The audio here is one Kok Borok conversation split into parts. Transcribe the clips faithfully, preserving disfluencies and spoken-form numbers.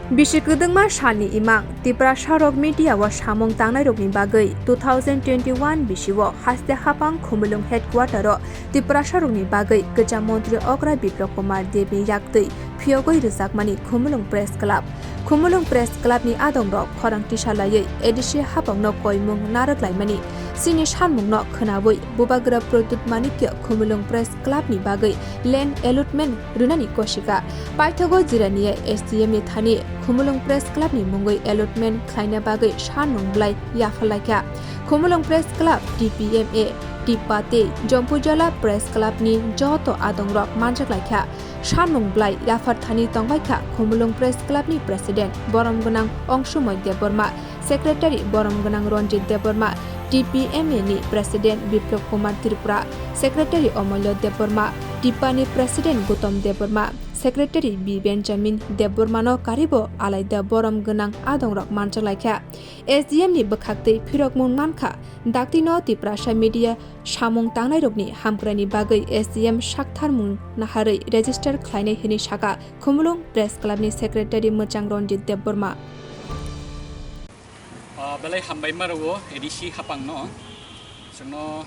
Bisi kwdwngma salni imang Tiprasarok media o samung tangnairokni bagwi two thousand twenty-one bisio haste hapang Khumulwng headquarter o Tiprasarokni bagwi kwcham montri okra Biplab Kumar Deb ni yaktwi phiyogwi rwjakmani Khumulwng Press Club. Khumulwng Press Club ni adongrok khorang tisa laiwi A D C hapangno koimung narwk laimani chini sanmungno khwnawi Bubagra Pradyut Manikya Khumulwng Press Club ni bagwi land allotment rwnani kosika. Paithago Jirania S D M ni thani Khumulwng Press Club ni mungwi allotment khlaina bagwi sanmung bwlai yaphar laikha. Khumulwng Press Club, T P M A, Tipa tei Jompuijala Press Club ni joto adongrok manjak laikha. Sanmung bwlai yaphar thani tongbaikha Khumulwng Press Club ni President Borom Gwnang Ongsumoi Debbarma, Secretary Borom Gwnang Ranjit Debbarma, T P M A ni President Biplab Kumar Tripura, Secretary Omolyo Debbarma, Tipa ni President Gautam Debbarma, Secretary B Benjamin Debbarma no karibo alaida borom gwnang adongrok manjak laikha. S D M ni bwkhaktwi phirokmung mankha, daktino Tiprasa media samung tangnairokni hamkraini bagwi S D M saktharmung naharwi register khlainai hwnwi saka Khumulwng Press Club ni Secretary Mwchang Ranjit Debbarma. Ah, belai hambai maro A D C hapangno, chwngno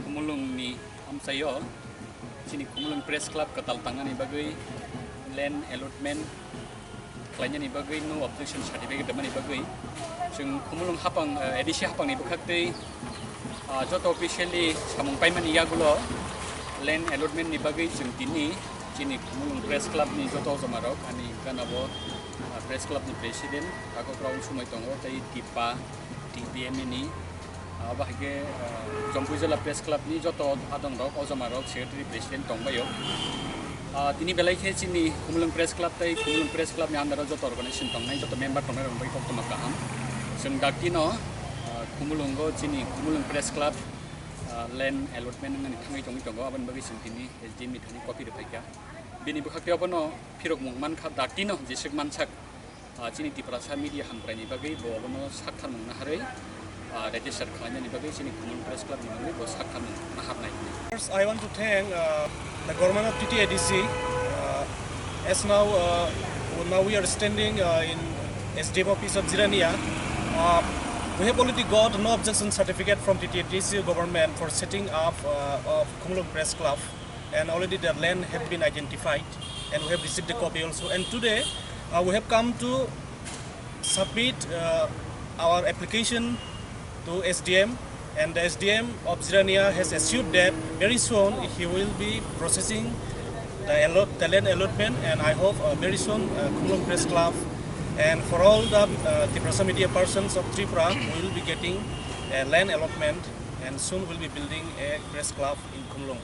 Khumulwng ni amchaio chini Khumulwng Press Club kwtal tangnani bagwi land allotment khlainani bagwi no objection certificate rwmani bagwi chwng Khumulwng hapang, ah, A D C hapangni bwkhaktwi, ah, joto officially samung paimani yagulo land allotment ni bagwi chwng tini chini Khumulwng Press Club ni joto jomarok ani ganabo, ah, Press Club ni President Takokrao Ongsumoi tongo tei Tipa T P M A ni, ah, abo hai khe, ah, Jompuijala Press Club ni joto adongrok, ojomarok, Secretary President tongbaio. Ah, tini belai khe chini Khumulwng Press Club tei Khumulwng Press Club ni under o joto organization tongnai, joto member tongnai rok bai koktwma kaham. Chwng daktino, ah, Khumulwngo chini Khumulwng Press Club, ah, land allotment wngmani thangwi tongwi tongo, aboni bagwi chwng tini S D M ni thani copy rwphaikha. Bini bwkhaktwi abono phirokmung mankha, daktino jeswk mansak. Ah, chini Tiprasa media hamkraini bagwi bo abono saktharmung naharwi, ah, register khlainani bagwi chini Khumulwng Press Club ni mungwi bo saktharmung naharnai. First, I want to thank, uh, the government of T T A D C. Uh, as now, uh, now we are standing, uh, in S D M office of Jirania. Uh, we have already got no objection certificate from T T A D C government for setting up, uh, of Khumulwng Press Club. And already the land have been identified, and we have received the copy also. And today, uh, we have come to submit, uh, our application to S D M, and the S D M of Jirania has assured that very soon he will be processing the allot-, the land allotment, and I hope, uh, very soon, uh, Khumulwng Press Club and for all the, uh, Tiprasa media persons of Tripura, we will be getting a land allotment, and soon we'll be building a press club in Khumulwng.